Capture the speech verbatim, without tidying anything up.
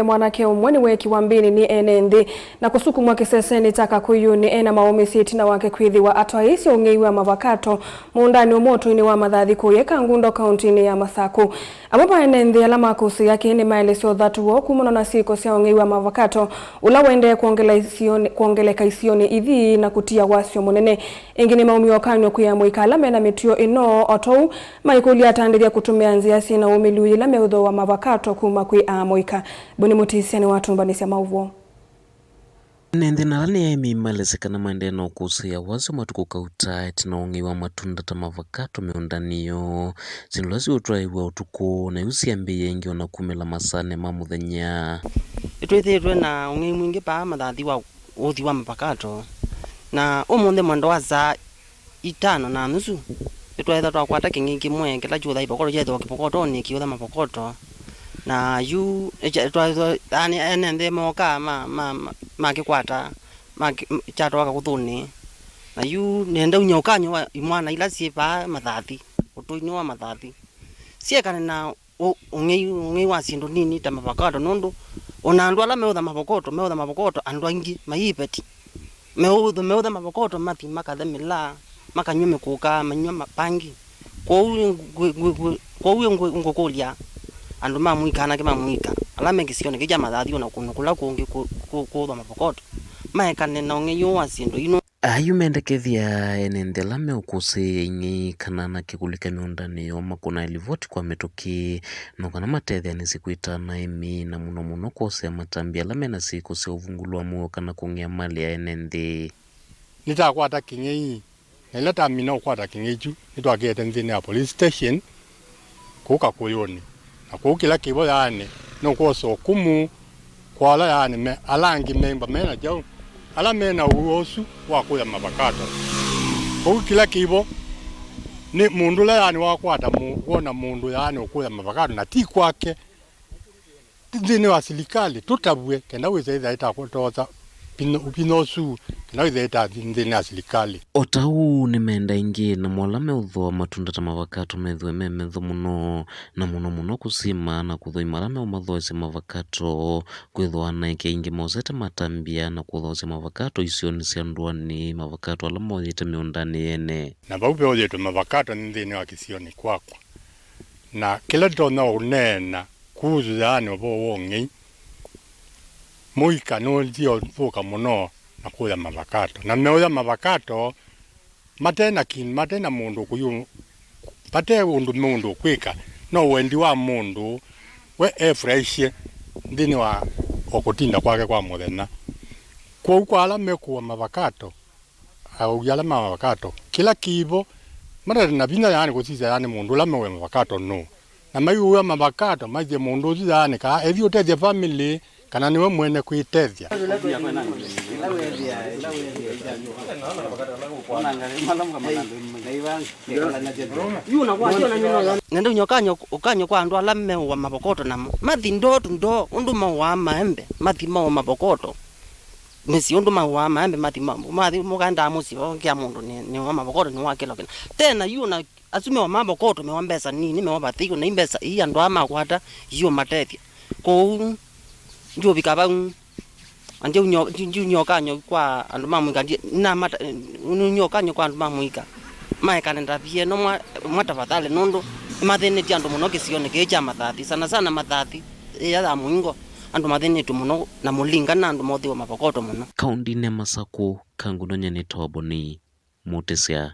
Mwanake ũmwe nĩweekiwa mbĩnĩ nĩ ene nthĩ na kũsukumwa kĩsesenĩ kya Kakũyũnĩ ena maũmĩsyo ĩtina wake kwĩthĩwa atwaĩĩsye ũng'ei wa mavakato mũũndanĩ ũmwe ũtũinĩ wa Mathathi kũũye Kangundo kauntinĩ ya Masakũ. Amwe ma ene nthĩ ala makũsĩĩa kĩĩ nĩmaelesya ũthatu woo kumana na syĩko sya ũng'ei wa mavakato ũla ũendee kwongela isionĩ, kwongeleka isionĩ ithi na kũtia wasyo mũnene. Ĩngĩ nĩmaumie ũkany'o kwĩ amũika ala mena mĩtuo ĩno, o tondũ maikũlya atandĩthya kũtũmĩa nzĩa syĩ na ũmĩlu yĩla meũthooa mavakato kuma kwĩ amũika. Boni Mũtĩsya nĩwatũmbanĩsya maũvoo. Ene nthĩ na ala nĩ aĩmi maelesya kana maendee na ũkũsĩĩa wasyo matukũ kauta ĩtina wa ũng'ei wa matunda ta mavakato mĩũndanĩ yoo. Syĩndũ ila siũtwaĩĩw'a ũtukũ, na yu syambĩĩe ĩngĩ o na kumĩla masaanĩ ma mũthenya. Nĩtwĩthĩĩtwe na ũng'ei mwingĩ paa Mathathi wa ũthi wa mavakato, na ũmũnthĩ mwendo wa saa itano na nusu, nĩtwaĩtha twakwata kĩng'ei kĩmwe kĩla kyũthaa ivokoto, kyeethĩwa kĩvokotonĩ kĩũtha mavokoto. Na yu nĩkya-, twaĩtha, yaani, ene nthĩ mookaa ma, ma, ma, makĩkwata, makĩ-, m-, kyatwaa kakũthũnĩ. Na yu nĩenda unya ũkany'o wa imwana ila syĩ vaa Mathathi, ũtũinĩ wa Mathathi, syekane na ũ-, ũng'ei, ũng'ei wa syĩndũ nini ta mavakato, nũndũ o na andũ ala meũtha mavokoto, meũtha mavokoto andũ aingĩ mai iveti. Meũtha, meũtha mavokoto mathi makathe mĩlaa, makanywa mĩkũka, manywa mapangi. Kwoou ngwĩ-, ngwĩ-, ngwĩ-, kwoou ngwĩ-, ngũkũlya andũ ma mũika, anake ma mũika ala me kĩsionĩ kĩu kya Mathathi o na kũndũ kũla kũngĩ kũ-, kũ-, kũũthwa mavokoto, maekane na ũng'ei ũũ wa syĩndũ ino. Aa yu mendekethya ene nthĩ ala meũkũsĩĩa ing'ei kana anake kũlika mĩũndanĩ yoo makũnae livoti kwa mĩtũkĩ, no kana matetheanĩsye kwĩtana aĩmi, na mũno mũno kwosea matambya ala mena syĩko sya ũvungũlu wa mũuo kana kũng'ea malĩ ya ene nthĩ. Nĩtakwata kĩng'ei, na ĩla tamina ũkwata kĩng'ei kyu, nĩtwakĩete nthĩnĩ ya police station kũu Kakũyũnĩ. Na kũu kĩla kĩvo yaanĩ nũkwosa ũkumu kwa ala yaanĩ me, ala angĩ meĩmba me na kyaũ, ala me na ũw'o ũsu wa kũya mavakato. Kũu kĩla kĩvo nĩ mũndũ ũla yaanĩ wakwata mũ-, wona mũndũ yaanĩ ũkũya mavakato na ti kwake, nthĩnĩ wa silikalĩ, tũtavw'e kenda wĩse ĩtha ĩtakũtosa vinya, vinya ũsu, kenda wĩse ĩta nthĩnĩ ya silikalĩ. O ta ũu, nĩmenda ĩngĩ namo ala meũthooa matunda ta mavakato methĩwe me metho mũno, na mũno mũno kũsima na kũthũima ala meũmathooesya mavakato, kwĩthĩwa anaĩke aingĩ mosete matambya na kũthoosya mavakato isionĩ sya ndũanĩ, mavakato ala moyĩte mĩũndanĩ yene. Na vau veũyĩtwe mavakato nĩ nthĩnĩ wa kĩsionĩ kwakwa. Na kĩla ndĩtonya ũneena kuhusu yaani ũvoo wa ũng'ei, mũika nũendie ũthũka mũno na kũya mavakato. Na meũya mavakato mate na kin-, mate na mũndũ kũyu, vate ũndũ mũndũ ũkwĩka, no wendi wa mũndũ we efurahisye nthĩnĩ wa o kũtinda kwake kwa mũthenya. Kwoou kwa ala mekũa mavakato, aũi ala ma mavakato kĩla kĩvo matarĩ na vinya, yaani kũsisya yaani mũndũ ũla meũya mavakato nũũ, na maiũya mavakato maisye mũndũ ũsu yaani kaa ethi ũtethya family kana nĩwe mwene kwĩtethya. Nenda ũnyokanyo, ũkanyo kwa andũ ala meũa mavokotto namo mathi ndoo tu ndoo ũndũ maũaa maembe, mathi maũa mavokotto mĩsyĩ ũndũ maũaa maembe, mathi ma-, mathi mũkaendaa mũsyĩ ũkĩa mũndũ nĩ, nĩwa mavokotto nĩwa kĩlo kĩna. Tena yu na asu meũa mavokotto meũa mbesa nini, meũa vathei, na imbesa ii andũ aa makwata iũmatethya. Kwoou ndiũvika vau. Na ndiũnyo-, ndi-, ndiũnyokanyo kwa andũ ma mũika, ndi-, namata-, nĩũnyokanyo kwa andũ ma mũika. Maekane ndavia ĩno mwa, mwa tafadhali, nũndũ nĩmathĩnĩtye andũ mũno kĩsionĩ kĩĩ kya Mathathi, sana sana Mathathi ĩya ya Mũingo. Andũ mathĩnĩtwe mũno na mũlinga na andũ mothĩwa mavokotto mũno. Kaũndĩnĩ ya Masakũ, Kangundo, nyie nĩtawa Boni Mũtĩsya.